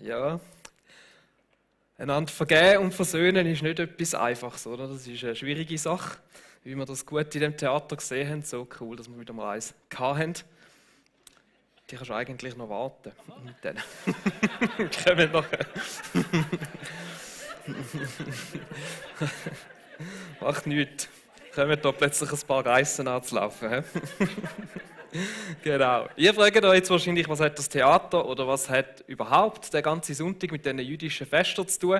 Ja, einander vergeben und versöhnen ist nicht etwas Einfaches, oder? Das ist eine schwierige Sache, wie wir das gut in dem Theater gesehen haben. So cool, dass wir wieder mal eins hatten. Die kannst du eigentlich noch warten mit denen. Kommen nachher. Macht nichts. Kommen da plötzlich ein paar Geissen anzulaufen. He? Genau. Ihr fragt euch jetzt wahrscheinlich, was hat das Theater oder was hat überhaupt der ganze Sonntag mit diesen jüdischen Festen zu tun?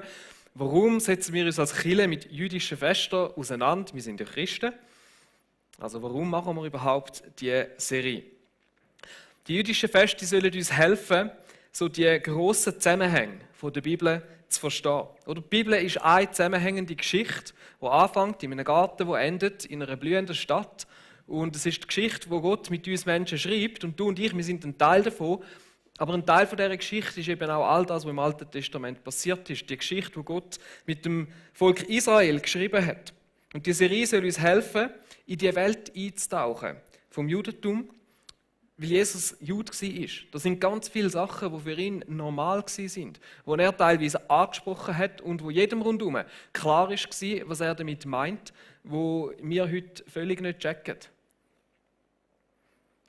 Warum setzen wir uns als Kirche mit jüdischen Festen auseinander? Wir sind ja Christen. Also warum machen wir überhaupt diese Serie? Die jüdischen Feste sollen uns helfen, so die grossen Zusammenhänge der Bibel zu verstehen. Oder die Bibel ist eine zusammenhängende Geschichte, die anfängt in einem Garten, die endet in einer blühenden Stadt. Und es ist die Geschichte, die Gott mit uns Menschen schreibt. Und du und ich, wir sind ein Teil davon. Aber ein Teil dieser Geschichte ist eben auch all das, was im Alten Testament passiert ist. Die Geschichte, die Gott mit dem Volk Israel geschrieben hat. Und diese Serie soll uns helfen, in die Welt einzutauchen. Vom Judentum, weil Jesus Jude war. Das sind ganz viele Sachen, die für ihn normal waren, die er teilweise angesprochen hat und wo jedem rundherum klar war, was er damit meint, wo wir heute völlig nicht checken.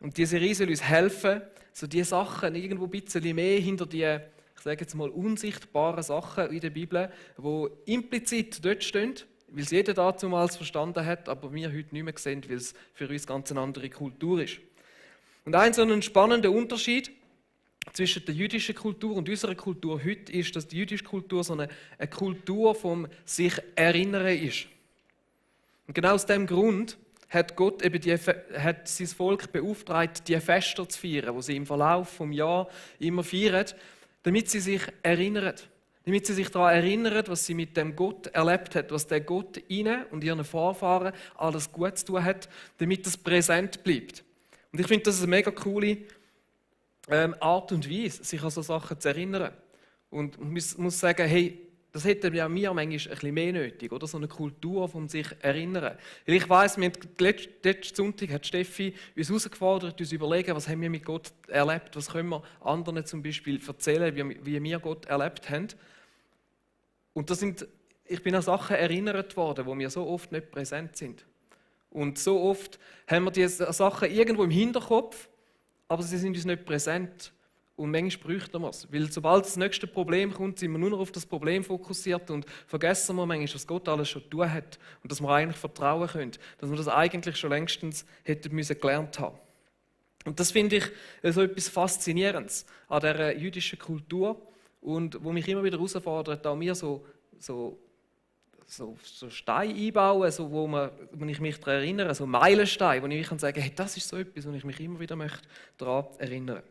Und diese Serie soll uns helfen, so diese Sachen irgendwo ein bisschen mehr hinter die, ich sage jetzt mal, unsichtbaren Sachen in der Bibel, die implizit dort stehen, weil es jeder damals verstanden hat, aber wir heute nicht mehr sehen, weil es für uns ganz eine andere Kultur ist. Und ein so ein spannender Unterschied zwischen der jüdischen Kultur und unserer Kultur heute ist, dass die jüdische Kultur so eine Kultur vom sich Erinnern ist. Und genau aus dem Grund hat Gott eben hat sein Volk beauftragt, die Feste zu feiern, die sie im Verlauf des Jahres immer feiern, damit sie sich erinnern. Damit sie sich daran erinnern, was sie mit dem Gott erlebt hat, was der Gott ihnen und ihren Vorfahren alles gut zu tun hat, damit das präsent bleibt. Und ich finde, das ist eine mega coole Art und Weise, sich an so Sachen zu erinnern. Und ich muss sagen, hey, das hätten wir manchmal ein bisschen mehr nötig, oder? So eine Kultur von sich erinnern. Weil ich weiss, letzten Sonntag hat Steffi uns herausgefordert, uns zu überlegen, was haben wir mit Gott erlebt, was können wir anderen zum Beispiel erzählen, wie wir Gott erlebt haben. Und ich bin an Sachen erinnert worden, wo mir so oft nicht präsent sind. Und so oft haben wir diese Sachen irgendwo im Hinterkopf, aber sie sind uns nicht präsent. Und manchmal bräuchten wir es. Weil sobald das nächste Problem kommt, sind wir nur noch auf das Problem fokussiert und vergessen wir manchmal, was Gott alles schon getan hat und dass wir eigentlich vertrauen können, dass wir das eigentlich schon längstens hätten müssen gelernt haben. Und das finde ich so etwas Faszinierendes an dieser jüdischen Kultur und wo mich immer wieder herausfordert, auch mir so Steine einbauen, so, wo ich mich daran erinnere, so Meilensteine, wo ich kann sagen, hey, das ist so etwas, wo ich mich immer wieder daran erinnern möchte.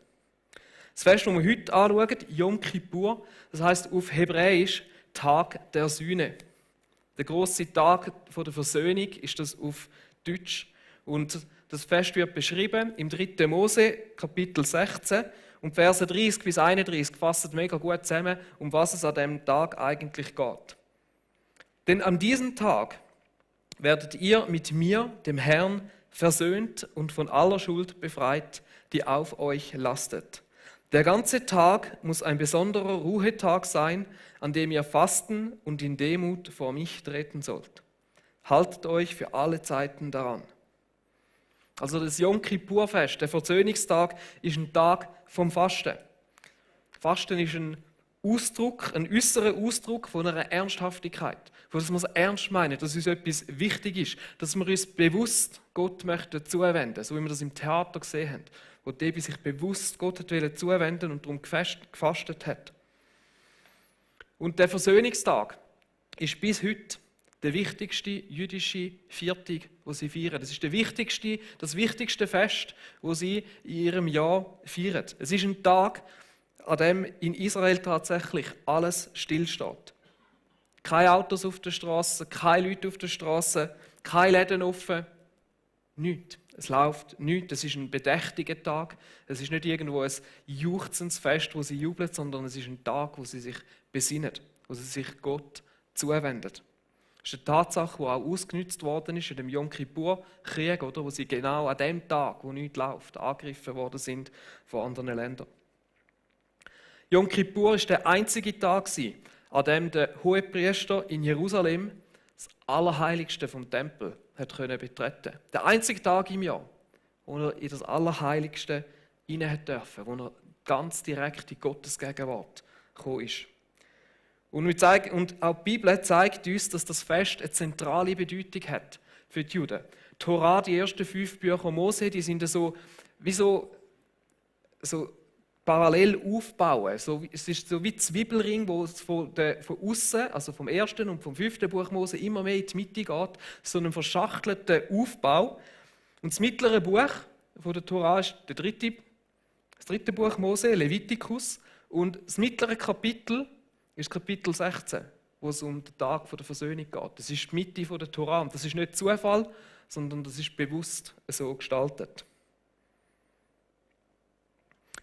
Das Fest, das wir heute anschauen, Yom Kippur, das heisst auf Hebräisch Tag der Sühne. Der grosse Tag der Versöhnung ist das auf Deutsch. Und das Fest wird beschrieben im 3. Mose, Kapitel 16. Und Verse 30 bis 31 fassen mega gut zusammen, um was es an diesem Tag eigentlich geht. Denn an diesem Tag werdet ihr mit mir, dem Herrn, versöhnt und von aller Schuld befreit, die auf euch lastet. Der ganze Tag muss ein besonderer Ruhetag sein, an dem ihr fasten und in Demut vor mich treten sollt. Haltet euch für alle Zeiten daran. Also das Yom Kippur-Fest, der Versöhnungstag, ist ein Tag vom Fasten. Fasten ist ein äußerer Ausdruck von einer Ernsthaftigkeit, dass wir es ernst meinen, dass uns etwas wichtig ist, dass wir uns bewusst Gott möchten zuwenden, so wie wir das im Theater gesehen haben, wo Debbie sich bewusst Gott zuwenden und darum gefastet hat. Und der Versöhnungstag ist bis heute der wichtigste jüdische Viertag, den sie feiern. Das ist das wichtigste Fest, das sie in ihrem Jahr feiern. Es ist ein Tag, an dem in Israel tatsächlich alles stillsteht. Keine Autos auf der Straße, keine Leute auf der Straße, keine Läden offen, nichts. Es läuft nichts. Es ist ein bedächtiger Tag. Es ist nicht irgendwo ein juchzendes Fest, wo sie jubeln, sondern es ist ein Tag, wo sie sich besinnen, wo sie sich Gott zuwenden. Das ist eine Tatsache, die auch ausgenutzt worden ist in dem Yom Kippur-Krieg, wo sie genau an dem Tag, wo nichts läuft, angegriffen worden sind von anderen Ländern. Yom Kippur war der einzige Tag, an dem der Hohepriester in Jerusalem das Allerheiligste vom Tempel betreten konnte. Der einzige Tag im Jahr, wo er in das Allerheiligste hinein durfte, wo er ganz direkt in Gottes Gegenwart gekommen ist. Und auch die Bibel zeigt uns, dass das Fest eine zentrale Bedeutung hat für die Juden. Die Tora, die ersten 5 Bücher Mose, die sind so parallel aufbauen. Es ist so wie Zwiebelring, wo es von außen, also vom 1. und vom 5. Buch Mose, immer mehr in die Mitte geht. So einen verschachtelten Aufbau. Und das mittlere Buch von der Tora ist das 3. Buch Mose, Levitikus. Und das mittlere Kapitel ist Kapitel 16, wo es um den Tag der Versöhnung geht. Das ist die Mitte der Tora. Und das ist nicht Zufall, sondern das ist bewusst so gestaltet.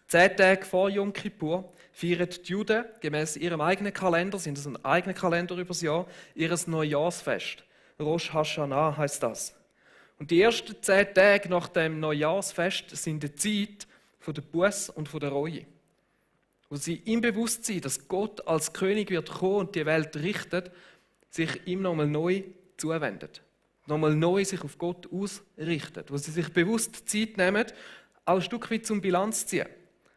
10 Tage vor Yom Kippur feiern die Juden gemäß ihrem eigenen Kalender, sind das ein eigener Kalender über das Jahr, ihr Neujahrsfest. Rosh Hashanah heißt das. Und die ersten 10 Tage nach dem Neujahrsfest sind die Zeit von der Buße und von der Reue. Wo sie im Bewusstsein, dass Gott als König wird kommen und die Welt richtet, sich ihm nochmal neu zuwendet. Nochmal neu sich auf Gott ausrichtet. Wo sie sich bewusst Zeit nehmen, auch ein Stück weit zum Bilanz zu ziehen.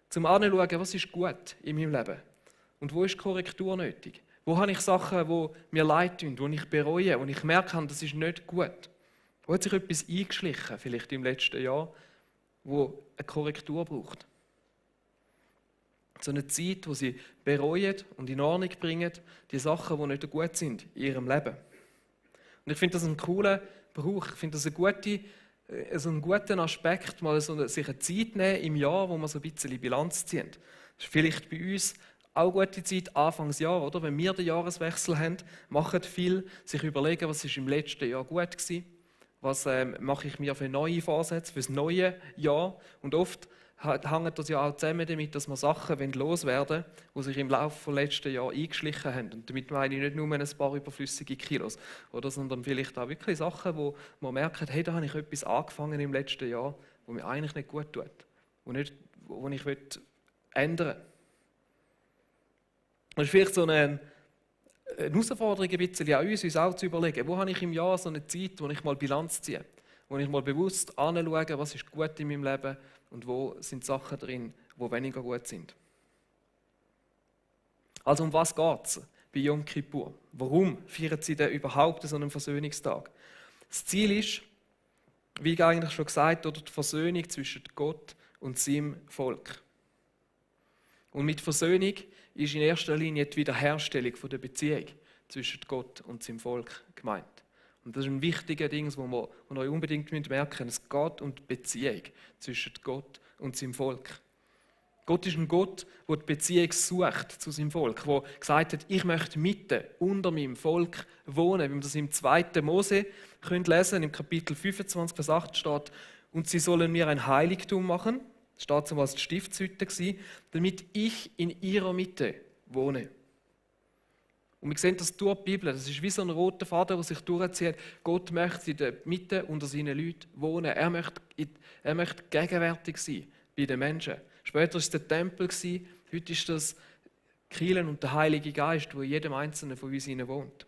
Zum Anschauen, was ist gut in meinem Leben und wo ist Korrektur nötig. Wo habe ich Sachen, die mir leid tun, die ich bereue, wo ich merke, das ist nicht gut. Wo hat sich etwas eingeschlichen, vielleicht im letzten Jahr, wo eine Korrektur braucht. So eine Zeit, wo sie bereuen und in Ordnung bringen, die Sachen, die nicht gut sind in ihrem Leben. Und ich finde das einen coolen Brauch. Ich finde das einen guten Aspekt, mal sich eine Zeit nehmen im Jahr, wo man so ein bisschen Bilanz zieht. Das ist vielleicht bei uns auch eine gute Zeit, Anfangsjahr, oder? Wenn wir den Jahreswechsel haben, machen viel, sich überlegen, was ist im letzten Jahr gut war, was mache ich mir für neue Vorsätze, für das neue Jahr. Und oft hängt das ja auch zusammen damit, dass wir Sachen loswerden wollen, die sich im Laufe des letzten Jahres eingeschlichen haben. Und damit meine ich nicht nur ein paar überflüssige Kilos, oder, sondern vielleicht auch wirklich Sachen, wo man merkt, hey, da habe ich etwas angefangen im letzten Jahr, das mir eigentlich nicht gut tut, wo ich ändern will. Das ist vielleicht so eine Herausforderung ein bisschen an uns auch zu überlegen, wo habe ich im Jahr so eine Zeit, wo ich mal Bilanz ziehe, wo ich mal bewusst anschaue, was ist gut in meinem Leben und wo sind Sachen drin, die weniger gut sind. Also um was geht es bei Yom Kippur? Warum feiern sie denn überhaupt so einen Versöhnungstag? Das Ziel ist, wie eigentlich schon gesagt, die Versöhnung zwischen Gott und seinem Volk. Und mit Versöhnung ist in erster Linie die Wiederherstellung der Beziehung zwischen Gott und seinem Volk gemeint. Und das ist ein wichtiges Ding, das wir unbedingt merken müssen. Es geht um die Beziehung zwischen Gott und seinem Volk. Gott ist ein Gott, der die Beziehung sucht zu seinem Volk, der gesagt hat, ich möchte mitten unter meinem Volk wohnen. Wie wir das im 2. Mose lesen können, im Kapitel 25, Vers 8 steht, und sie sollen mir ein Heiligtum machen, das steht so als die Stiftshütte, damit ich in ihrer Mitte wohne. Und wir sehen das durch die Bibel, das ist wie so ein roter Faden, der sich durchzieht. Gott möchte in der Mitte unter seinen Leuten wohnen. Er möchte gegenwärtig sein bei den Menschen. Später war es der Tempel, heute ist das Kirchen und der Heilige Geist, der in jedem Einzelnen von uns wohnt.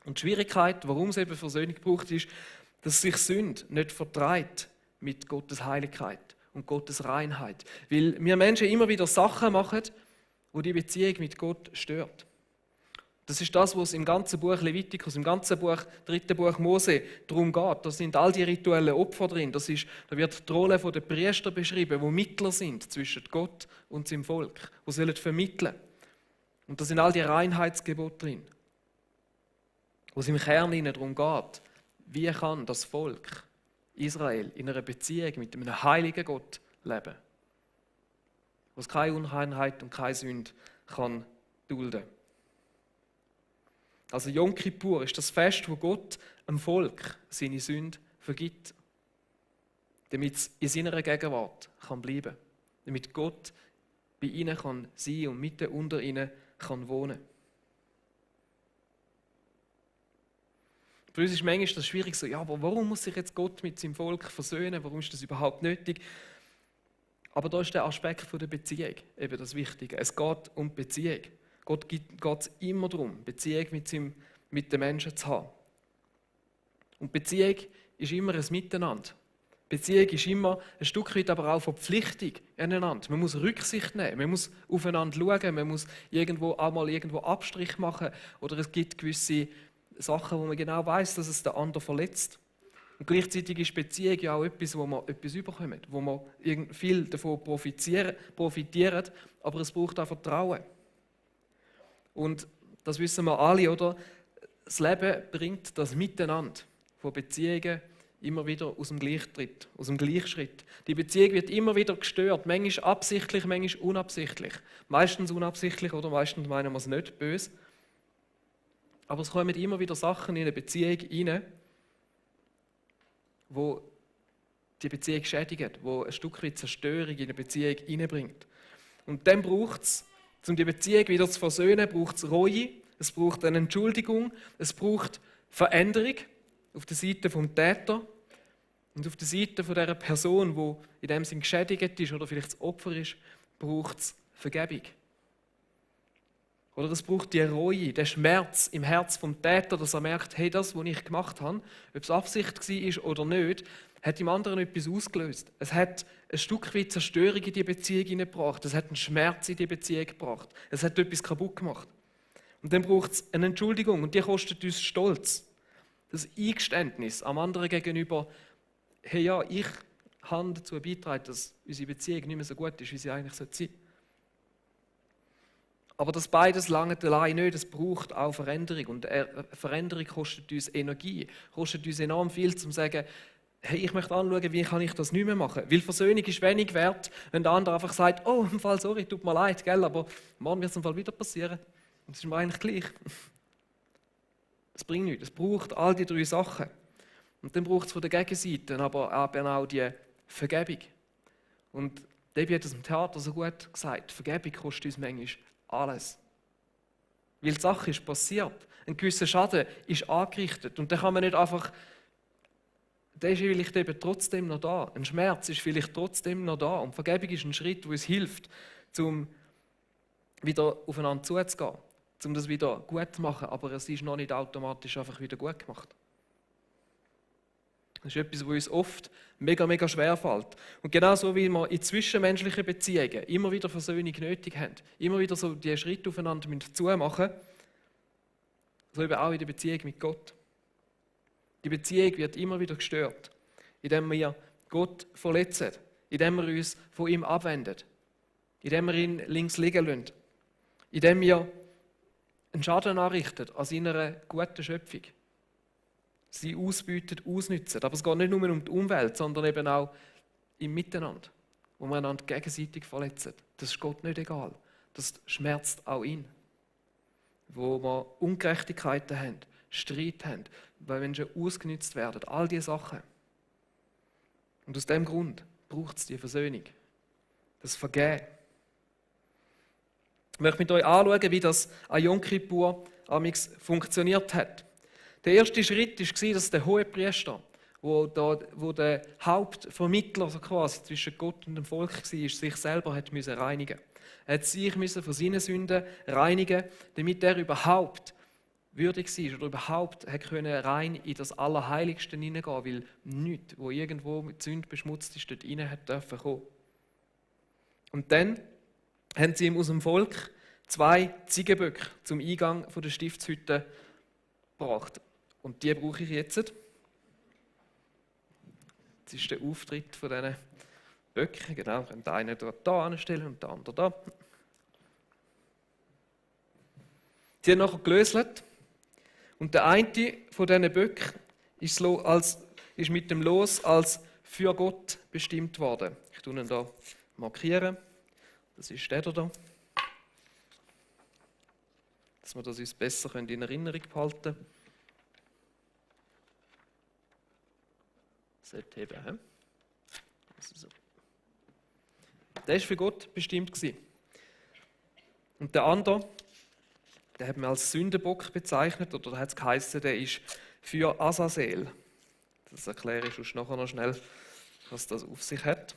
Und die Schwierigkeit, warum es eben Versöhnung braucht, ist, dass sich Sünde nicht vertreibt mit Gottes Heiligkeit und Gottes Reinheit. Weil wir Menschen immer wieder Sachen machen, wo die Beziehung mit Gott stört. Das ist das, was im ganzen Buch Levitikus, im ganzen 3. Buch Mose darum geht. Da sind all die rituellen Opfer drin. Da wird die Rolle der Priester beschrieben, die Mittler sind zwischen Gott und seinem Volk, die sollen vermitteln. Und da sind all die Reinheitsgebote drin, wo es im Kern darum geht, wie kann das Volk Israel in einer Beziehung mit einem heiligen Gott leben, wo es keine Unreinheit und keine Sünde kann dulden. Also Yom Kippur ist das Fest, wo Gott dem Volk seine Sünde vergibt, damit es in seiner Gegenwart kann bleiben, damit Gott bei ihnen kann sein und mitten unter ihnen kann wohnen. Für uns ist manchmal das schwierig, so, ja, aber warum muss sich jetzt Gott mit seinem Volk versöhnen? Warum ist das überhaupt nötig? Aber da ist der Aspekt von der Beziehung eben das Wichtige. Es geht um die Beziehung. Gott geht es immer darum, Beziehung mit den Menschen zu haben. Und Beziehung ist immer ein Miteinander. Beziehung ist immer ein Stück weit aber auch Verpflichtung aneinander. Man muss Rücksicht nehmen, man muss aufeinander schauen, man muss auch mal irgendwo Abstrich machen oder es gibt gewisse Sachen, wo man genau weiß, dass es den anderen verletzt. Und gleichzeitig ist Beziehung ja auch etwas, wo man etwas überkommt, wo man viel davon profitiert, aber es braucht auch Vertrauen. Und das wissen wir alle, oder? Das Leben bringt das Miteinander von Beziehungen immer wieder aus dem Gleichschritt. Die Beziehung wird immer wieder gestört, manchmal absichtlich, manchmal unabsichtlich. Meistens unabsichtlich oder meistens meinen wir es nicht böse. Aber es kommen immer wieder Sachen in eine Beziehung rein, wo die Beziehung schädigen, wo ein Stück weit Zerstörung in eine Beziehung hineinbringt. Und dann braucht es, um die Beziehung wieder zu versöhnen, braucht es Reue, es braucht eine Entschuldigung, es braucht Veränderung auf der Seite des Täter und auf der Seite von der Person, die in dem Sinn geschädigt ist oder vielleicht das Opfer ist, braucht es Vergebung. Oder es braucht die Reue, den Schmerz im Herz des Täters, dass er merkt, hey, das, was ich gemacht habe, ob es Absicht war oder nicht, hat im anderen etwas ausgelöst. Es hat ein Stück weit Zerstörung in die Beziehung hineingebracht. Es hat einen Schmerz in die Beziehung gebracht. Es hat etwas kaputt gemacht. Und dann braucht es eine Entschuldigung und die kostet uns Stolz. Das Eingeständnis am anderen gegenüber, hey ja, ich habe dazu beigetragen, dass unsere Beziehung nicht mehr so gut ist, wie sie eigentlich sein sollte. Aber das beides langt allein nicht, es braucht auch Veränderung. Und Veränderung kostet uns Energie, kostet uns enorm viel, um zu sagen, hey, ich möchte anschauen, wie kann ich das nicht mehr machen. Weil Versöhnung ist wenig wert, wenn der andere einfach sagt, oh, im Fall, sorry, tut mir leid, gell, aber morgen wird es im Fall wieder passieren. Und das ist mir eigentlich gleich. Es bringt nichts, es braucht all die 3 Sachen. Und dann braucht es von der Gegenseite aber auch die Vergebung. Und Debbie hat es im Theater so gut gesagt, Vergebung kostet uns manchmal alles. Weil die Sache ist passiert, ein gewisser Schaden ist angerichtet und dann kann man nicht einfach, der ist vielleicht eben trotzdem noch da, ein Schmerz ist vielleicht trotzdem noch da und Vergebung ist ein Schritt, der uns hilft, um wieder aufeinander zuzugehen, um das wieder gut zu machen, aber es ist noch nicht automatisch einfach wieder gut gemacht. Das ist etwas, was uns oft mega schwer fällt. Und genauso wie wir in zwischenmenschlichen Beziehungen immer wieder Versöhnung nötig haben, immer wieder so die Schritte aufeinander zumachen, so eben auch in der Beziehung mit Gott. Die Beziehung wird immer wieder gestört, indem wir Gott verletzen, indem wir uns von ihm abwenden, indem wir ihn links liegen lassen, indem wir einen Schaden anrichten an seiner guten Schöpfung. Sie ausbeuten, ausnützen. Aber es geht nicht nur um die Umwelt, sondern eben auch im Miteinander, wo wir einander gegenseitig verletzen. Das ist Gott nicht egal. Das schmerzt auch ihn. Wo wir Ungerechtigkeiten haben, Streit haben, weil Menschen ausgenützt werden, all diese Sachen. Und aus diesem Grund braucht es die Versöhnung, das Vergeben. Ich möchte mit euch anschauen, wie das an Yom Kippur funktioniert hat. Der erste Schritt war, dass der Hohepriester, wo der Hauptvermittler so quasi zwischen Gott und dem Volk war, sich selber reinigen musste. Er hat sich von seinen Sünden reinigen, damit er überhaupt würdig war oder überhaupt rein in das Allerheiligste hineingehen, weil nichts, wo irgendwo mit Sünde beschmutzt ist, dort rein dürfen kommen. Und dann haben sie ihm aus dem Volk 2 Ziegenböcke zum Eingang der Stiftshütte gebracht. Und die brauche ich jetzt. Das ist der Auftritt von diesen Böcken. Genau, ich kann den einen hier anstellen und den anderen da. Sie haben nachher gelöselt. Und der eine von diesen Böcken ist mit dem Los als für Gott bestimmt worden. Ich tue ihn hier markieren. Das ist der da. Dass wir das uns besser in Erinnerung behalten können. Sollte eben, also. Der war für Gott bestimmt. Und der andere, der hat man als Sündenbock bezeichnet, oder da hat es geheißen, der ist für Azazel. Das erkläre ich uns nachher noch schnell, was das auf sich hat.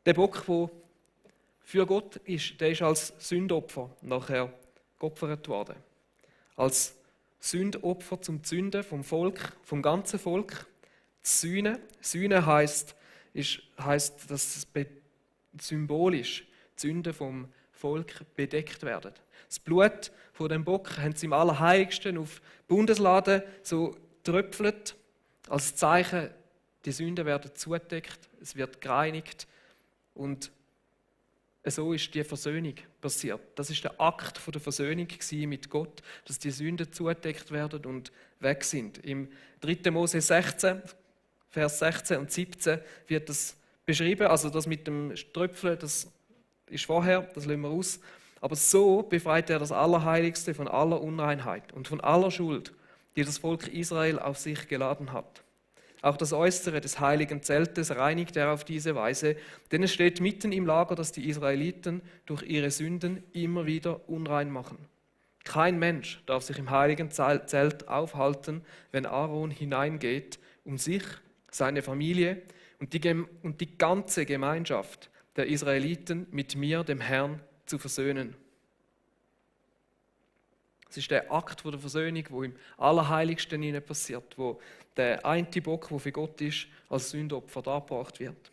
Der Bock, der für Gott ist, der ist als Sündopfer nachher geopfert worden. Als Sündopfer zum Sünden vom Volk, vom ganzen Volk. Sühne heisst, dass es symbolisch die Sünden vom Volk bedeckt werden. Das Blut von dem Bock haben sie im Allerheiligsten auf Bundeslade so tröpfelt, als Zeichen, die Sünden werden zugedeckt, es wird gereinigt und so ist die Versöhnung passiert. Das ist der Akt der Versöhnung mit Gott, dass die Sünden zugedeckt werden und weg sind. Im 3. Mose 16, Vers 16 und 17 wird das beschrieben, also das mit dem Tröpfeln, das ist vorher, das lassen wir aus. Aber so befreit er das Allerheiligste von aller Unreinheit und von aller Schuld, die das Volk Israel auf sich geladen hat. Auch das Äußere des heiligen Zeltes reinigt er auf diese Weise, denn es steht mitten im Lager, dass die Israeliten durch ihre Sünden immer wieder unrein machen. Kein Mensch darf sich im heiligen Zelt aufhalten, wenn Aaron hineingeht, um sich, seine Familie und die ganze Gemeinschaft der Israeliten mit mir, dem Herrn, zu versöhnen. Es ist der Akt der Versöhnung, wo im Allerheiligsten passiert, wo der eine Bock, der für Gott ist, als Sündopfer dargebracht wird.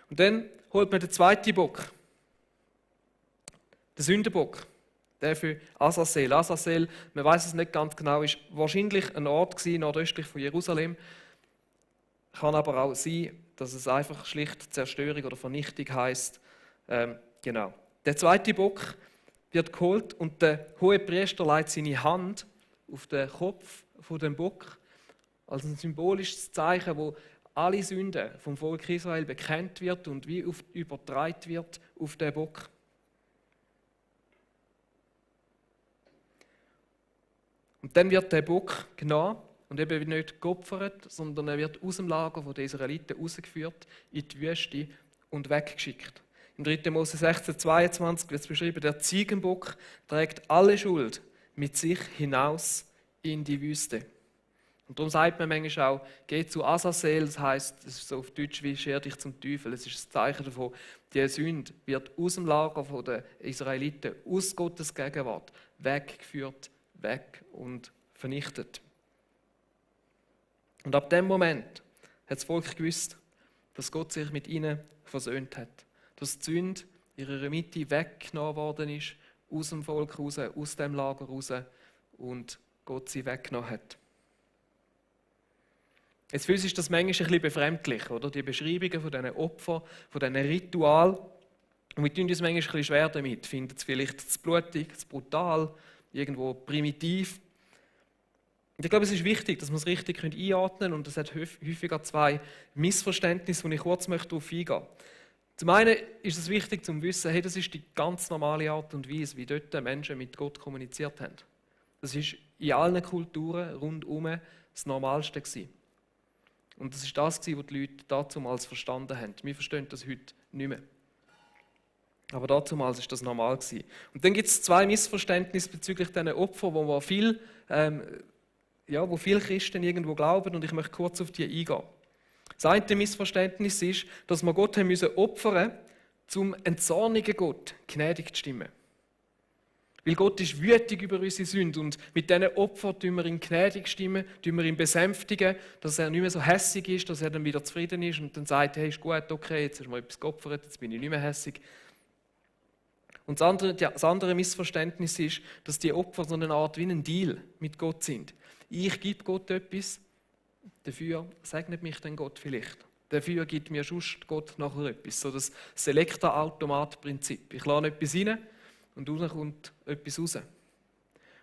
Und dann holt man den zweiten Bock, den Sündenbock, der für Azazel. Azazel, man weiß es nicht ganz genau, ist wahrscheinlich ein Ort gewesen, nordöstlich von Jerusalem. Kann aber auch sein, dass es einfach schlicht Zerstörung oder Vernichtung heisst. Genau. Der zweite Bock wird geholt und der Hohepriester legt seine Hand auf den Kopf von dem Bock als ein symbolisches Zeichen, wo alle Sünden vom Volk Israel bekannt wird und wie übertragen wird auf den Bock. Und dann wird der Bock genommen und eben nicht geopfert, sondern er wird aus dem Lager der Israeliten rausgeführt in die Wüste und weggeschickt. Im 3. Mose 16,22 wird es beschrieben, der Ziegenbock trägt alle Schuld mit sich hinaus in die Wüste. Und darum sagt man manchmal auch, geh zu Azazel, das heisst, das ist so auf Deutsch wie scher dich zum Teufel. Es ist ein Zeichen davon, die Sünde wird aus dem Lager der Israeliten, aus Gottes Gegenwart, weggeführt, weg und vernichtet. Und ab dem Moment hat das Volk gewusst, dass Gott sich mit ihnen versöhnt hat. Dass die Sünde in ihrer Mitte weggenommen worden ist, aus dem Volk raus, aus dem Lager raus und Gott sie weggenommen hat. Jetzt für uns ist das manchmal ein bisschen befremdlich, oder? Die Beschreibungen von diesen Opfern, von diesen Ritualen. Und wir tun uns manchmal ein bisschen schwer damit, finden es vielleicht zu blutig, zu brutal, irgendwo primitiv. Und ich glaube, es ist wichtig, dass wir es richtig einordnen können und es hat häufiger zwei Missverständnisse, wo ich kurz darauf eingehen möchte. Zum einen ist es wichtig zu wissen, hey, das ist die ganz normale Art und Weise, wie dort Menschen mit Gott kommuniziert haben. Das ist in allen Kulturen rundherum das Normalste gewesen. Und das ist das, was die Leute damals verstanden haben. Wir verstehen das heute nicht mehr. Aber damals war das normal gewesen. Und dann gibt es zwei Missverständnisse bezüglich diesen Opfern, wo viele Christen irgendwo glauben, und ich möchte kurz auf die eingehen. Das eine Missverständnis ist, dass wir Gott haben müssen opfern, zum entzornigen Gott gnädig zu stimmen. Weil Gott ist wütig über unsere Sünde und mit diesen Opfern tun wir ihn gnädig stimmen, tun wir ihn besänftigen, dass er nicht mehr so hässig ist, dass er dann wieder zufrieden ist und dann sagt, hey, ist gut, okay, jetzt hast du mir etwas geopfert, jetzt bin ich nicht mehr hässig. Und das andere Missverständnis ist, dass die Opfer so eine Art wie ein Deal mit Gott sind. Ich gebe Gott etwas, dafür segnet mich dann Gott vielleicht. Dafür gibt mir sonst Gott nachher etwas. So das Selektor-Automat-Prinzip. Ich lade etwas rein und raus kommt etwas raus.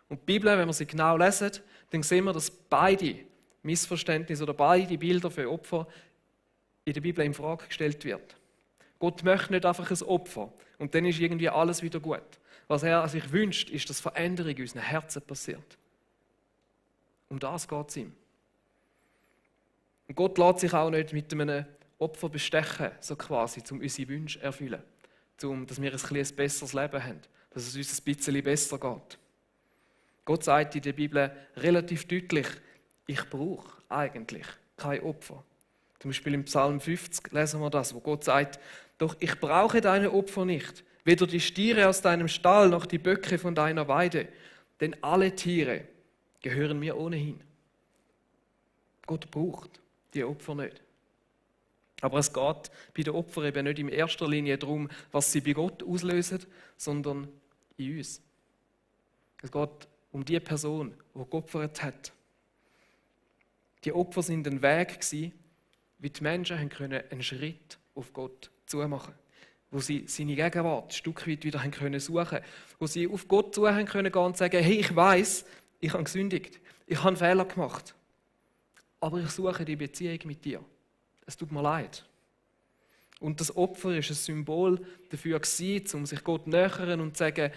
Und die Bibel, wenn wir sie genau lesen, dann sehen wir, dass beide Missverständnisse oder beide Bilder für Opfer in der Bibel in Frage gestellt wird. Gott möchte nicht einfach ein Opfer und dann ist irgendwie alles wieder gut. Was er sich wünscht, ist, dass Veränderung in unseren Herzen passiert. Um das geht es ihm. Und Gott lässt sich auch nicht mit einem Opfer bestechen, so quasi, um unsere Wünsche zu erfüllen. Dass wir ein besseres Leben haben, dass es uns ein bisschen besser geht. Gott sagt in der Bibel relativ deutlich, ich brauche eigentlich kein Opfer. Zum Beispiel im Psalm 50 lesen wir das, wo Gott sagt, doch ich brauche deine Opfer nicht, weder die Stiere aus deinem Stall noch die Böcke von deiner Weide, denn alle Tiere gehören mir ohnehin. Gott braucht die Opfer nicht. Aber es geht bei den Opfern eben nicht in erster Linie darum, was sie bei Gott auslösen, sondern in uns. Es geht um die Person, die geopfert hat. Die Opfer sind ein Weg gewesen, wie die Menschen einen Schritt auf Gott zumachen können. Wo sie seine Gegenwart ein Stück weit wieder suchen können. Wo sie auf Gott zu können gehen und sagen, hey, ich weiss, ich habe gesündigt, ich habe einen Fehler gemacht. Aber ich suche die Beziehung mit dir. Es tut mir leid. Und das Opfer ist ein Symbol dafür gewesen, um sich Gott nähern und zu sagen,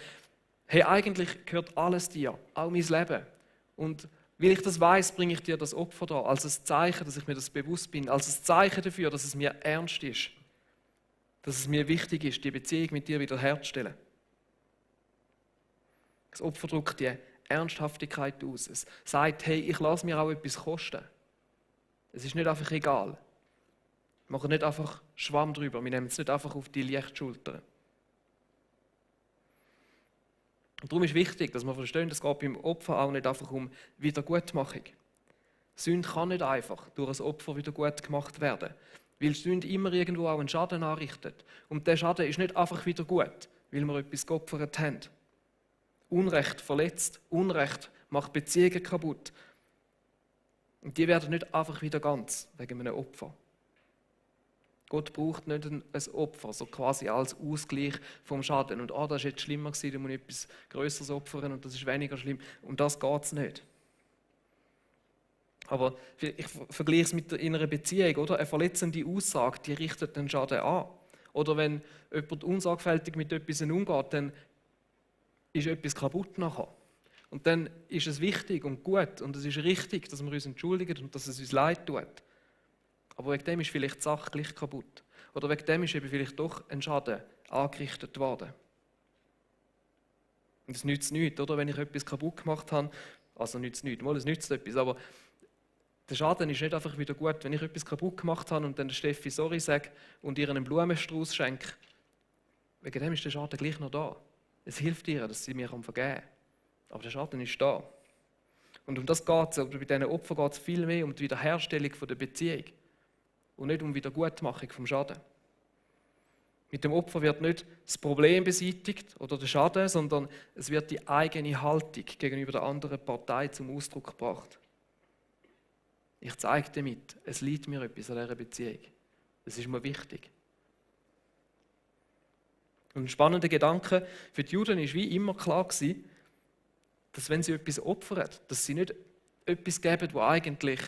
hey, eigentlich gehört alles dir, auch mein Leben. Und weil ich das weiss, bringe ich dir das Opfer da, als ein Zeichen, dass ich mir das bewusst bin, als ein Zeichen dafür, dass es mir ernst ist, dass es mir wichtig ist, die Beziehung mit dir wieder herzustellen. Das Opfer drückt die Ernsthaftigkeit aus. Es sagt, hey, ich lasse mir auch etwas kosten. Es ist nicht einfach egal. Wir machen nicht einfach Schwamm drüber, wir nehmen es nicht einfach auf die Lichtschultern. Und darum ist wichtig, dass wir verstehen, es geht beim Opfer auch nicht einfach um Wiedergutmachung. Sünde kann nicht einfach durch ein Opfer wieder gut gemacht werden, weil Sünde immer irgendwo auch einen Schaden anrichtet. Und der Schaden ist nicht einfach wieder gut, weil wir etwas geopfert haben. Unrecht verletzt, Unrecht macht Beziehungen kaputt. Und die werden nicht einfach wieder ganz wegen einem Opfer. Gott braucht nicht ein Opfer, so quasi als Ausgleich vom Schaden. Und das ist jetzt schlimmer gewesen, da muss ich etwas Größeres opfern und das ist weniger schlimm. Um das geht es nicht. Aber ich vergleiche es mit einer Beziehung, oder? Eine verletzende Aussage, die richtet den Schaden an. Oder wenn jemand unsorgfältig mit etwas umgeht, dann ist etwas kaputt nachher. Und dann ist es wichtig und gut und es ist richtig, dass wir uns entschuldigen und dass es uns leid tut. Aber wegen dem ist vielleicht die Sache gleich kaputt. Oder wegen dem ist eben vielleicht doch ein Schaden angerichtet worden. Und es nützt nichts, oder? Wenn ich etwas kaputt gemacht habe, also nützt es nichts, es nützt etwas, aber der Schaden ist nicht einfach wieder gut. Wenn ich etwas kaputt gemacht habe und dann der Steffi sorry sage und ihr einen Blumenstrauß schenke, wegen dem ist der Schaden gleich noch da. Es hilft ihr, dass sie mir vergeben kann. Aber der Schaden ist da. Und um das geht es, bei diesen Opfern geht es viel mehr um die Wiederherstellung der Beziehung und nicht um die Wiedergutmachung vom Schaden. Mit dem Opfer wird nicht das Problem beseitigt oder der Schaden, sondern es wird die eigene Haltung gegenüber der anderen Partei zum Ausdruck gebracht. Ich zeige damit, es liegt mir etwas an dieser Beziehung. Das ist mir wichtig. Und ein spannender Gedanke für die Juden war wie immer klar gewesen, dass wenn sie etwas opfern, dass sie nicht etwas geben, das eigentlich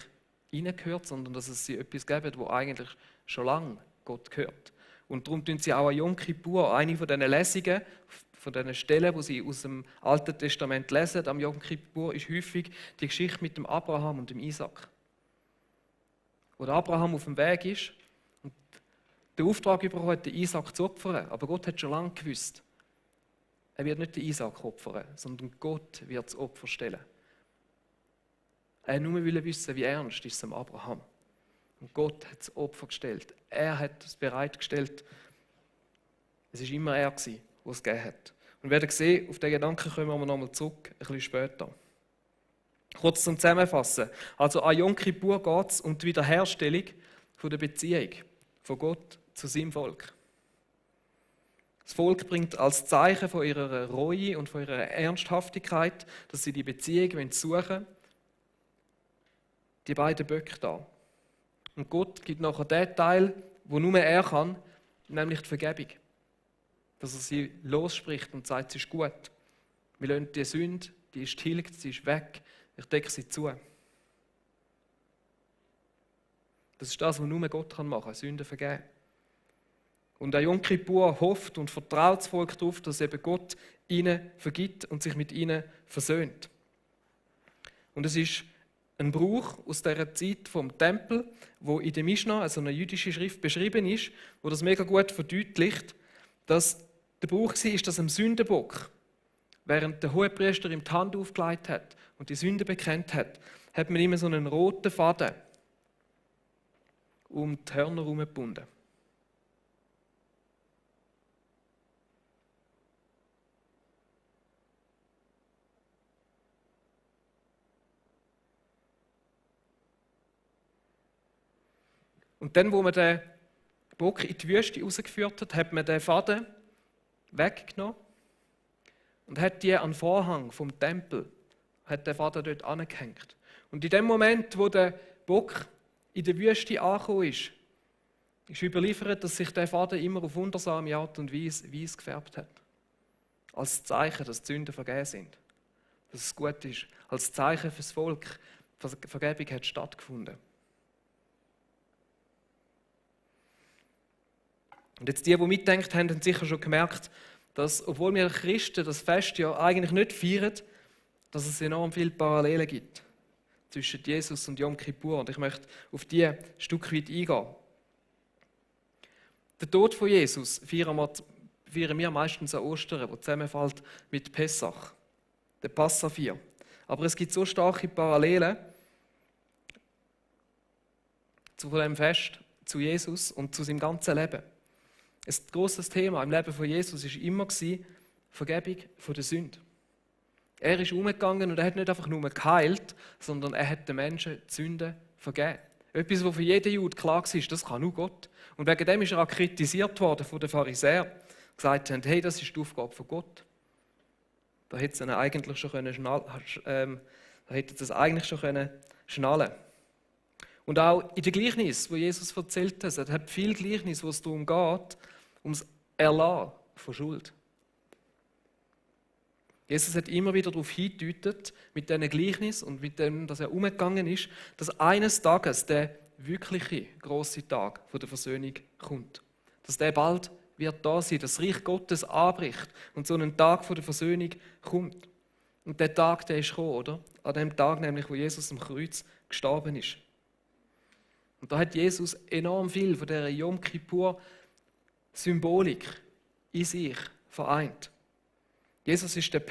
ihnen gehört, sondern dass es sie etwas geben, das eigentlich schon lange Gott gehört. Und darum tun sie auch an Yom Kippur, eine von diesen Lesungen, von diesen Stellen, die sie aus dem Alten Testament lesen, am Yom Kippur ist häufig die Geschichte mit dem Abraham und dem Isaac. Wo der Abraham auf dem Weg ist und den Auftrag bekommen hat, den Isaac zu opfern. Aber Gott hat schon lange gewusst, er wird nicht den Isaac opfern, sondern Gott wird das Opfer stellen. Er nur will wissen, wie ernst ist es am Abraham. Und Gott hat das Opfer gestellt. Er hat es bereitgestellt. Es war immer er, der es gegeben hat. Und wir werden sehen, auf den Gedanken kommen wir nochmal zurück, ein bisschen später. Kurz zum Zusammenfassen. Also an Yom Kippur geht es um die Wiederherstellung der Beziehung von Gott zu seinem Volk. Das Volk bringt als Zeichen von ihrer Reue und von ihrer Ernsthaftigkeit, dass sie die Beziehung suchen wollen, die beiden Böcke da. Und Gott gibt nachher den Teil, wo nur er kann, nämlich die Vergebung. Dass er sie losspricht und sagt, es ist gut. Wir lassen die Sünde, die ist tilgt, sie ist weg. Ich decke sie zu. Das ist das, was nur Gott machen kann, Sünden vergeben. Und der Yom Kippur hofft und vertraut das Volk darauf, dass eben Gott ihnen vergibt und sich mit ihnen versöhnt. Und es ist ein Brauch aus dieser Zeit vom Tempel, wo in der Mischna, also eine jüdische Schrift, beschrieben ist, wo das mega gut verdeutlicht, dass der Brauch war, dass am Sündenbock, während der Hohepriester ihm die Hand aufgelegt hat und die Sünde bekennt hat, hat man immer so einen roten Faden um die Hörner herum gebunden. Und dann, wo man den Bock in die Wüste rausgeführt hat, hat man den Faden weggenommen und hat die an den Vorhang vom Tempel, hat den Faden dort angehängt. Und in dem Moment, wo der Bock in der Wüste angekommen ist überliefert, dass sich der Faden immer auf wundersame Art und Weise weiß gefärbt hat. Als Zeichen, dass die Sünden vergeben sind. Dass es gut ist. Als Zeichen fürs Volk. Vergebung hat stattgefunden. Und jetzt die mitdenkt haben sicher schon gemerkt, dass, obwohl wir Christen das Fest ja eigentlich nicht feiern, dass es enorm viele Parallelen gibt zwischen Jesus und Yom Kippur. Und ich möchte auf die ein Stück weit eingehen. Den Tod von Jesus feiern wir meistens an Ostern, wo zusammenfällt mit Pessach, der Passafir. Aber es gibt so starke Parallelen zu dem Fest, zu Jesus und zu seinem ganzen Leben. Ein grosses Thema im Leben von Jesus war immer Vergebung von der Sünde. Er ist umgegangen und er hat nicht einfach nur geheilt, sondern er hat den Menschen die Sünden vergeben. Etwas, was für jeden Jude klar war, das kann nur Gott. Und wegen dem ist er auch kritisiert worden von den Pharisäern, die gesagt haben, hey, das ist die Aufgabe von Gott. Da hätte sie eigentlich schon schnallen. Und auch in den Gleichnissen, wo Jesus erzählt hat, hat viele Gleichnisse, wo es darum geht, ums Erlassen von Schuld. Jesus hat immer wieder darauf hingedeutet, mit diesen Gleichnissen und mit dem, dass er umgegangen ist, dass eines Tages der wirkliche grosse Tag der Versöhnung kommt. Dass der bald wird da sein, dass das Reich Gottes anbricht und so ein Tag der Versöhnung kommt. Und der Tag, der ist gekommen, oder? An dem Tag nämlich, wo Jesus am Kreuz gestorben ist. Und da hat Jesus enorm viel von dieser Yom Kippur Symbolik in sich vereint. Jesus ist das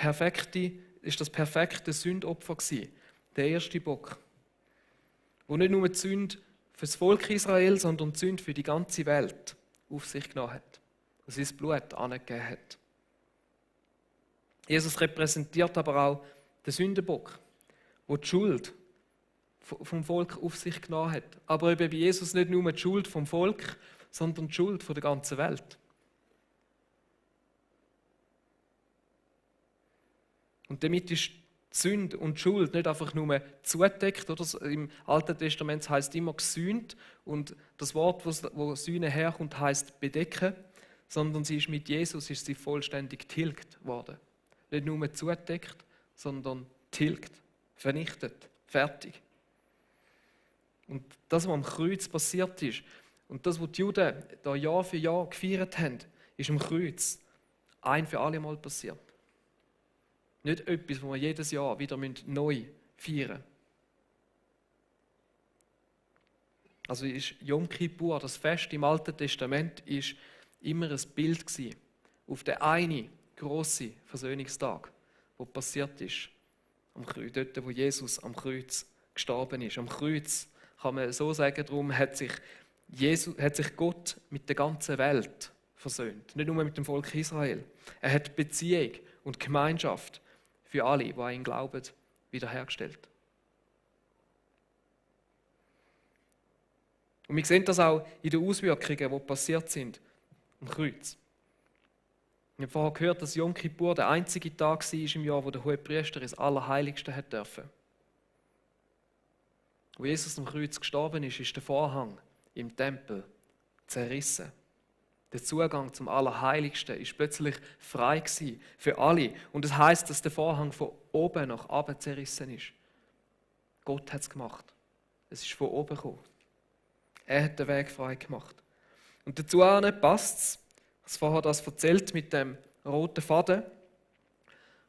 perfekte Sündopfer gewesen, der erste Bock, wo nicht nur die Sünde für das Volk Israel, sondern die Sünde für die ganze Welt auf sich genommen hat und sein Blut angegeben hat. Jesus repräsentiert aber auch den Sündenbock, der die Schuld vom Volk auf sich genommen hat. Aber eben bei Jesus nicht nur die Schuld vom Volk, sondern die Schuld der ganzen Welt. Und damit ist die Sünde und die Schuld nicht einfach nur zugedeckt. Oder? Im Alten Testament heißt es immer gesühnt und das Wort, wo Sühne herkommt, heißt bedecken, sondern mit Jesus ist sie vollständig tilgt worden. Nicht nur zugedeckt, sondern tilgt, vernichtet, fertig. Und das, was am Kreuz passiert ist und das, was die Juden da Jahr für Jahr gefeiert haben, ist am Kreuz ein für alle Mal passiert. Nicht etwas, was wir jedes Jahr wieder neu feiern müssen. Also ist Yom Kippur, das Fest im Alten Testament, ist immer ein Bild gewesen auf den einen grossen Versöhnungstag, der passiert ist. Dort, wo Jesus am Kreuz gestorben ist. Am Kreuz, kann man so sagen, darum hat sich Gott mit der ganzen Welt versöhnt. Nicht nur mit dem Volk Israel. Er hat Beziehung und Gemeinschaft für alle, die an ihn glauben, wiederhergestellt. Und wir sehen das auch in den Auswirkungen, die passiert sind am Kreuz. Wir haben vorher gehört, dass Yom Kippur der einzige Tag war im Jahr, wo der Hohepriester ins Allerheiligste hat dürfen. Wo Jesus am Kreuz gestorben ist, ist der Vorhang im Tempel zerrissen. Der Zugang zum Allerheiligsten ist plötzlich frei gewesen für alle. Und das heißt, dass der Vorhang von oben nach unten zerrissen ist. Gott hat es gemacht. Es ist von oben gekommen. Er hat den Weg frei gemacht. Und dazu passt es, ich habe vorher das erzählt mit dem roten Faden,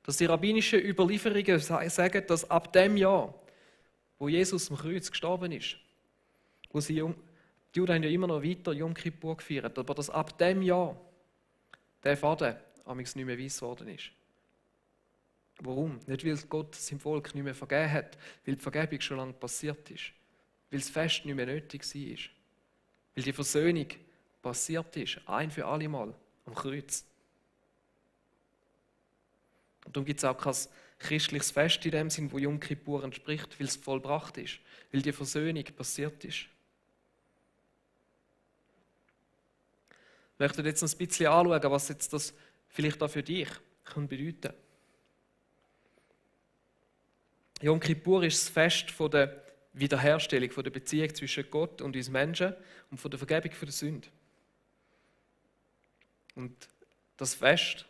dass die rabbinischen Überlieferungen sagen, dass ab dem Jahr, wo Jesus am Kreuz gestorben ist, die Juden haben ja immer noch weiter Yom Kippur gefeiert, aber dass ab dem Jahr der Faden nicht mehr weiss geworden ist. Warum? Nicht, weil Gott seinem Volk nicht mehr vergeben hat, weil die Vergebung schon lange passiert ist, weil das Fest nicht mehr nötig war, Weil die Versöhnung passiert ist, ein für alle Mal, am Kreuz. Und darum gibt es auch kein christliches Fest in dem Sinn, wo Jom Kippur entspricht, weil es vollbracht ist, weil die Versöhnung passiert ist. Ich möchte jetzt noch ein bisschen anschauen, was jetzt das vielleicht auch für dich kann bedeuten. Jom Kippur ist das Fest von der Wiederherstellung, von der Beziehung zwischen Gott und uns Menschen und von der Vergebung der Sünde. Und das Fest,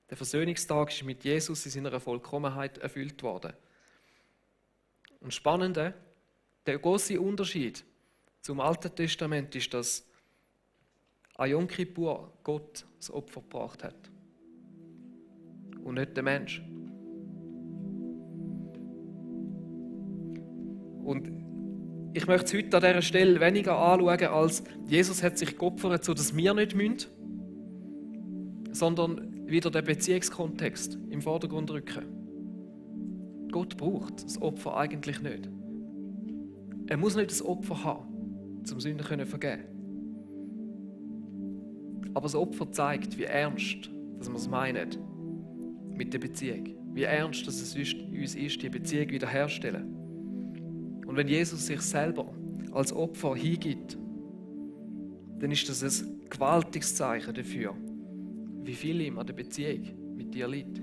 der Versöhnungstag, ist mit Jesus in seiner Vollkommenheit erfüllt worden. Und Spannende, der große Unterschied zum Alten Testament ist, dass an Jom Kippur Gott das Opfer gebracht hat und nicht der Mensch. Und ich möchte es heute an dieser Stelle weniger anschauen, als Jesus hat sich geopfert, sodass wir nicht müssen, sondern wieder den Beziehungskontext im Vordergrund rücken. Gott braucht das Opfer eigentlich nicht. Er muss nicht das Opfer haben, um Sünden zu vergeben. Aber das Opfer zeigt, wie ernst dass wir es meinen mit der Beziehung. Wie ernst dass es uns ist, die Beziehung wiederherzustellen. Und wenn Jesus sich selber als Opfer hingibt, dann ist das ein gewaltiges Zeichen dafür, wie viel ihm an der Beziehung mit dir liegt.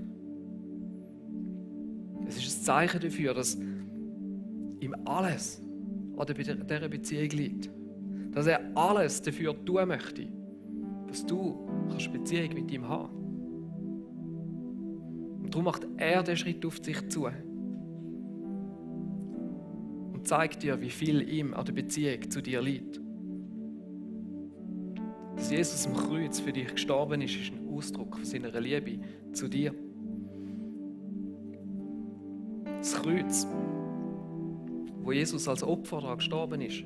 Es ist ein Zeichen dafür, dass ihm alles an dieser Beziehung liegt. Dass er alles dafür tun möchte, dass du Beziehung mit ihm haben kannst. Und darum macht er den Schritt auf dich zu und zeigt dir, wie viel ihm an der Beziehung zu dir liegt. Dass Jesus am Kreuz für dich gestorben ist, ist ein Ausdruck von seiner Liebe zu dir. Das Kreuz, wo Jesus als Opfer daran gestorben ist,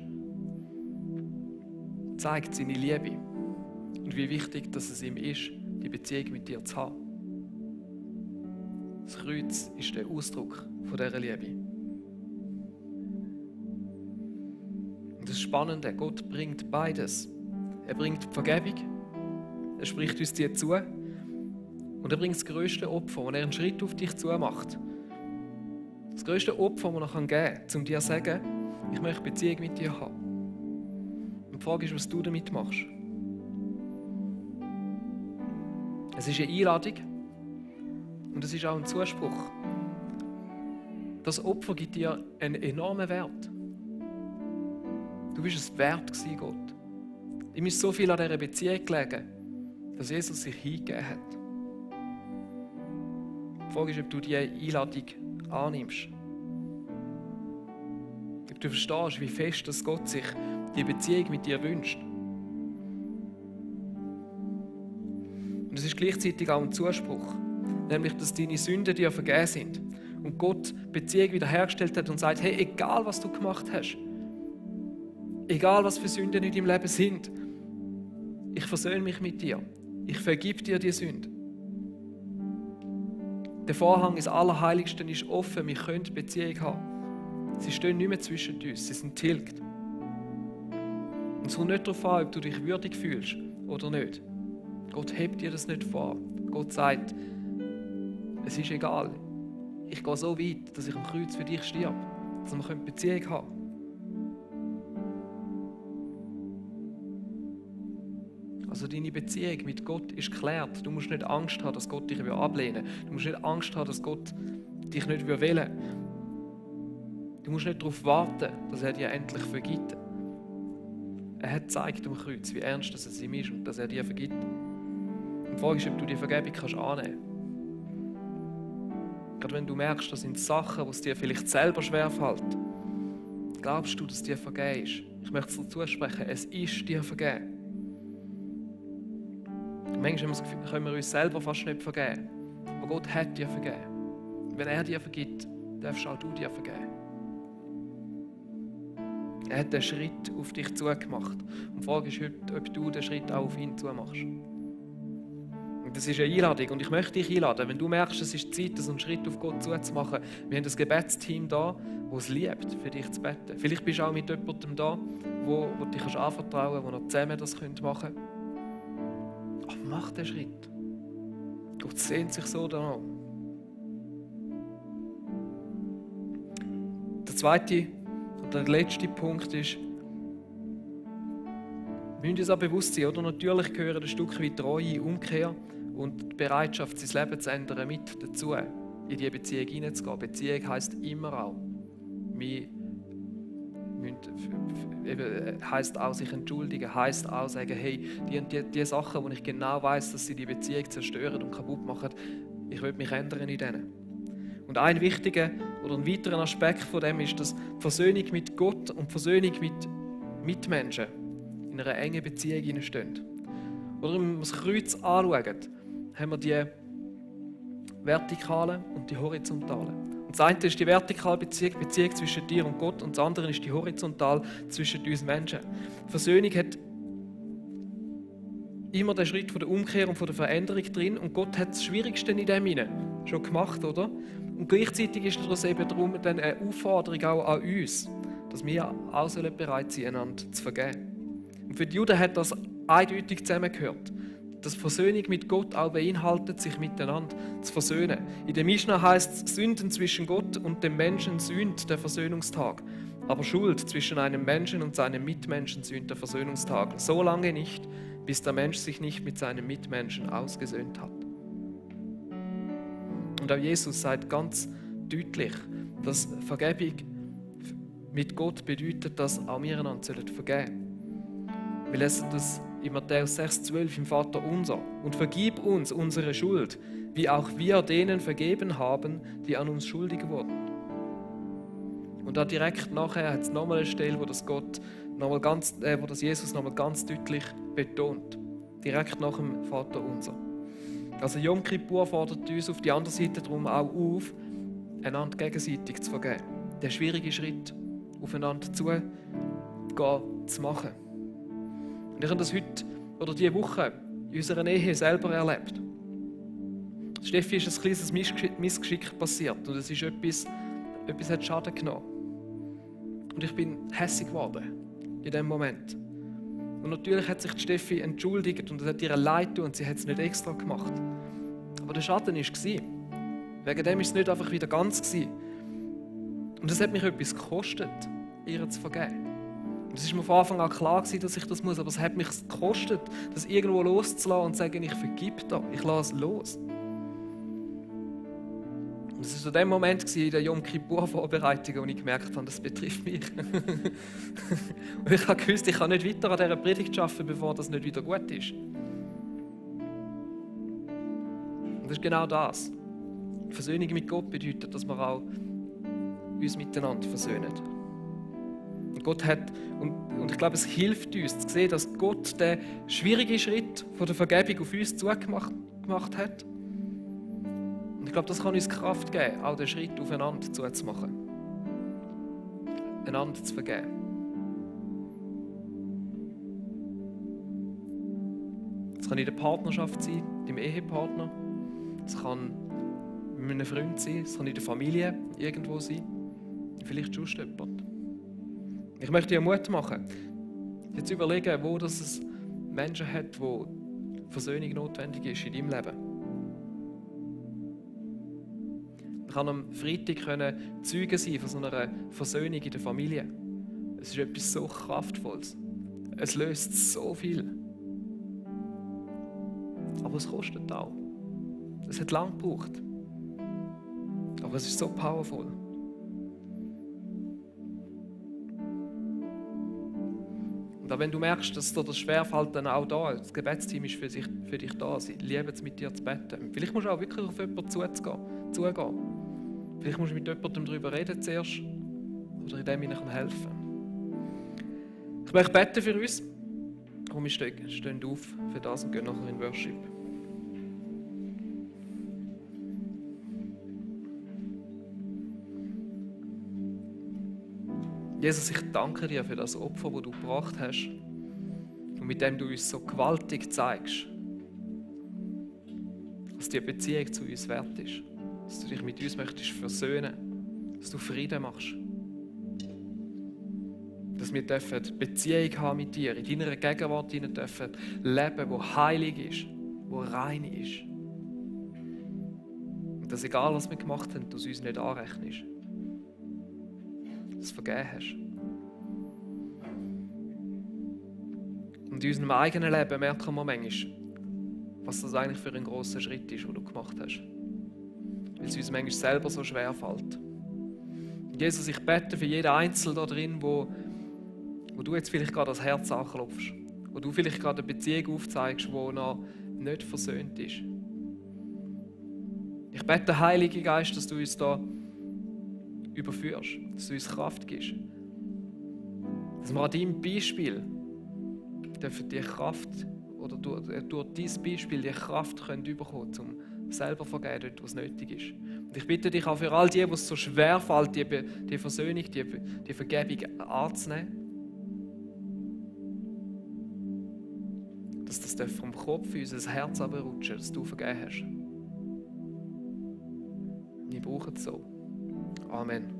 zeigt seine Liebe und wie wichtig dass es ihm ist, die Beziehung mit dir zu haben. Das Kreuz ist der Ausdruck von dieser Liebe. Und das Spannende, Gott bringt beides. Er bringt die Vergebung, er spricht uns die zu und er bringt das grösste Opfer, wenn er einen Schritt auf dich zu macht. Das grösste Opfer, das er geben kann, um dir zu sagen, ich möchte Beziehung mit dir haben. Und die Frage ist, was du damit machst. Es ist eine Einladung und es ist auch ein Zuspruch. Das Opfer gibt dir einen enormen Wert. Du bist es wert gewesen, Gott. Ihm ist so viel an dieser Beziehung gelegen, dass Jesus sich hingegeben hat. Die Frage ist, ob du diese Einladung annimmst. Ob du verstehst, wie fest dass Gott sich die Beziehung mit dir wünscht. Und es ist gleichzeitig auch ein Zuspruch, nämlich, dass deine Sünden dir vergeben sind und Gott die Beziehung wiederhergestellt hat und sagt, hey, egal was du gemacht hast, egal was für Sünden in deinem Leben sind, ich versöhne mich mit dir. Ich vergib dir die Sünde. Der Vorhang ins Allerheiligste ist offen, wir können Beziehung haben. Sie stehen nicht mehr zwischen uns, sie sind tilgt. Und es kommt nicht darauf an, ob du dich würdig fühlst oder nicht. Gott hebt dir das nicht vor. Gott sagt, es ist egal. Ich gehe so weit, dass ich am Kreuz für dich stirb, dass wir Beziehung haben können. Also deine Beziehung mit Gott ist geklärt. Du musst nicht Angst haben, dass Gott dich ablehnen will. Du musst nicht Angst haben, dass Gott dich nicht wählen will. Du musst nicht darauf warten, dass er dir endlich vergibt. Er hat gezeigt am Kreuz, wie ernst es ihm ist und dass er dir vergibt. Und die Frage ist, ob du die Vergebung annehmen kannst. Gerade wenn du merkst, das sind Sachen, die es dir vielleicht selber schwerfällt, glaubst du, dass dir vergeben ist. Ich möchte es dir zusprechen, es ist dir vergeben. Manchmal können wir uns selber fast nicht vergeben. Aber Gott hat dir vergeben. Wenn er dir vergibt, darfst auch du dir vergeben. Er hat den Schritt auf dich zugemacht. Und die Frage ist heute, ob du den Schritt auch auf ihn zumachst. Und das ist eine Einladung. Und ich möchte dich einladen, wenn du merkst, es ist Zeit, so einen Schritt auf Gott zuzumachen. Wir haben das Gebetsteam da, der es liebt, für dich zu beten. Vielleicht bist du auch mit jemandem da, wo du dich anvertrauen kannst, wo ihr zusammen das machen könnt. Aber mach den Schritt. Gott sehnt sich so danach. Der zweite und der letzte Punkt ist, wir müssen uns auch bewusst sein, oder? Natürlich gehören ein Stück weit Treue, Umkehr und die Bereitschaft, sein Leben zu ändern, mit dazu, in diese Beziehung hineinzugehen. Beziehung heisst immer auch, heisst auch sich entschuldigen, heisst auch sagen, hey, die Sachen, wo ich genau weiss, dass sie die Beziehung zerstören und kaputt machen, ich will mich ändern in denen. Und ein wichtiger oder ein weiterer Aspekt von dem ist, dass die Versöhnung mit Gott und die Versöhnung mit Mitmenschen in einer engen Beziehung stehen. Oder wenn wir das Kreuz anschauen, haben wir die vertikale und die horizontale. Und das eine ist die vertikale Beziehung zwischen dir und Gott und das andere ist die horizontale zwischen uns Menschen. Versöhnung hat immer den Schritt von der Umkehr und von der Veränderung drin und Gott hat das Schwierigste in dem hinein schon gemacht, oder? Und gleichzeitig ist es eben darum dann eine Aufforderung auch an uns, dass wir auch bereit sein, einander zu vergeben. Und für die Juden hat das eindeutig zusammengehört. Dass Versöhnung mit Gott auch beinhaltet, sich miteinander zu versöhnen. In der Mischna heißt es, Sünden zwischen Gott und dem Menschen sühnt der Versöhnungstag. Aber Schuld zwischen einem Menschen und seinem Mitmenschen sühnt der Versöhnungstag. So lange nicht, bis der Mensch sich nicht mit seinem Mitmenschen ausgesöhnt hat. Und auch Jesus sagt ganz deutlich, dass Vergebung mit Gott bedeutet, dass auch wir einander vergeben sollen. Wir lesen das in Matthäus 6,12 im Vater unser. Und vergib uns unsere Schuld, wie auch wir denen vergeben haben, die an uns schuldig wurden. Und da direkt nachher hat es nochmal eine Stelle, wo das Jesus nochmal ganz deutlich betont. Direkt nach dem Vater unser. Also Yom Kippur fordert uns auf die andere Seite darum auch auf, einander gegenseitig zu vergeben. Der schwierige Schritt, aufeinander zugehen, zu machen. Und ich habe das heute oder diese Woche in unserer Ehe selber erlebt. Steffi ist ein kleines Missgeschick passiert und es ist etwas hat Schaden genommen. Und ich bin hässig geworden in dem Moment. Und natürlich hat sich die Steffi entschuldigt und es hat ihr leid getan und sie hat es nicht extra gemacht. Aber der Schaden war. Wegen dem war es nicht einfach wieder ganz. Und es hat mich etwas gekostet, ihr zu vergeben. Es war mir von Anfang an klar, dass ich das muss, aber es hat mich gekostet, das irgendwo loszulassen und zu sagen, ich vergib da, ich lasse es los. Und es war in dem Moment in der Yom Kippur-Vorbereitung, wo ich gemerkt habe, das betrifft mich. Und ich habe gewusst, ich kann nicht weiter an dieser Predigt arbeiten, bevor das nicht wieder gut ist. Und das ist genau das. Versöhnung mit Gott bedeutet, dass wir auch uns miteinander versöhnen. Und Gott hat, und ich glaube, es hilft uns zu sehen, dass Gott den schwierigen Schritt von der Vergebung auf uns zugemacht hat. Und ich glaube, das kann uns Kraft geben, auch den Schritt aufeinander zuzumachen. Einander zu vergeben. Es kann in der Partnerschaft sein, deinem Ehepartner. Es kann mit einem Freund sein, es kann in der Familie irgendwo sein. Vielleicht sonst jemand. Ich möchte dir Mut machen, jetzt überlegen, wo es Menschen hat, wo Versöhnung notwendig ist in deinem Leben. Ich kann am Freitag Zeuge sein von so einer Versöhnung in der Familie. Es ist etwas so Kraftvolles. Es löst so viel. Aber es kostet auch. Es hat lange gebraucht. Aber es ist so powerful. Und auch wenn du merkst, dass dir das schwerfällt, dann auch da, das Gebetsteam ist für dich da. Sie lieben es, mit dir zu beten. Vielleicht musst du auch wirklich auf jemanden zugehen. Vielleicht musst du mit jemandem darüber reden zuerst oder in dem ich helfen kann. Ich möchte beten für uns. Und wir stehen auf für das und gehen nachher in Worship. Jesus, ich danke dir für das Opfer, das du gebracht hast und mit dem du uns so gewaltig zeigst, dass die Beziehung zu uns wert ist, dass du dich mit uns möchtest versöhnen, dass du Frieden machst. Dass wir Beziehung haben mit dir, in deiner Gegenwart leben dürfen, wo heilig ist, wo rein ist. Und dass egal, was wir gemacht haben, du es uns nicht anrechnest. Dass du es vergeben hast. Und in unserem eigenen Leben merken wir manchmal, was das eigentlich für ein grosser Schritt ist, den du gemacht hast. Weil es uns manchmal selber so schwer fällt. Und Jesus, ich bete für jeden Einzelnen da drin, wo du jetzt vielleicht gerade das Herz anklopfst, wo du vielleicht gerade eine Beziehung aufzeigst, die noch nicht versöhnt ist. Ich bete, Heilige Geist, dass du uns da überführst, dass du uns Kraft gibst. Dass wir an deinem Beispiel dürfen die Kraft, oder durch dein Beispiel die Kraft können bekommen, um selber zu vergeben, dort, wo es nötig ist. Und ich bitte dich auch für all die, wo es so schwer fällt, die Versöhnung, die Vergebung anzunehmen, dass das vom Kopf in unser Herz runterrutschen, dass du vergeben hast. Wir brauchen es so. Amen.